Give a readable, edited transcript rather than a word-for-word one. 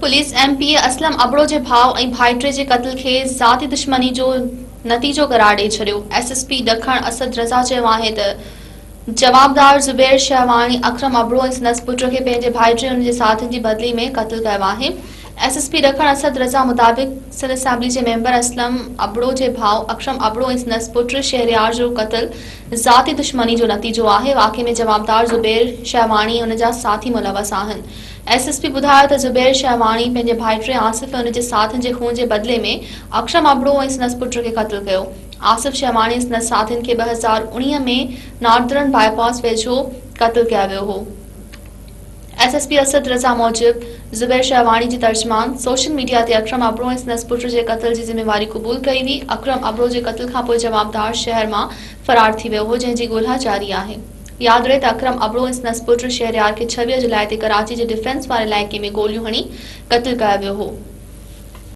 Police M P A Aslam Abro جي ڀاء ۽ ڀائٽي جي قتل کي ذاتي دشمني جو نتيجو قرار ڏئي ڇڏيو. ايس ايس پي ڏکڻ اسد رضا چيو آهي ته جوابدار زبير شهواڻي اڪرم ابڙو ۽ سندس پٽ کي پنهنجي ڀائٽي ۽ ان جي ساٿين جي بدلي ۾ قتل ڪيو آهي. ايس ايس پي ڏکڻ اسد رضا مطابق سنڌ اسيمبلي جي ميمبر اسلم ابڙو جي ڀاء اڪرم ابڙو ۽ سندس پٽ شهريار جو قتل ذاتي دشمني جو نتيجو آهي، واقعي ۾ جوابدار زبير شهواڻي ۽ ان جا ساٿي ملوث آهن. ايس ايس پي ٻڌايو ته زبير شهواڻي پنهنجي ڀائٽي آصف ۽ ان جي ساٿين جي خون جي بدلي ۾ اڪرم ابڙو ۽ سندس پٽ کي قتل ڪيو. آصف شهواڻي ۽ سندس ساٿين کي 2019 ۾ ناردرن باء پاس ويجهو قتل ڪيو ويو هو. S S P Asad Raza موجب زبير شهواڻي جي ترجمان سوشل ميڊيا تي اڪرم ابڙو ۽ سندس پٽ جي قتل جي ذميواري قبول ڪئي هئي. اڪرم ابڙو جي قتل کانپوء جوابدار شهر مان فرار ٿي ويو هو جنهن جي ڳولها جاري آهي. ياد رهي ته اڪرم ابڙو ۽ سندس پٽ شهريار کي 26 جولاء تي ڪراچي جي ڊفينس واري علائقي ۾ گوليون هڻي قتل ڪيو ويو هو.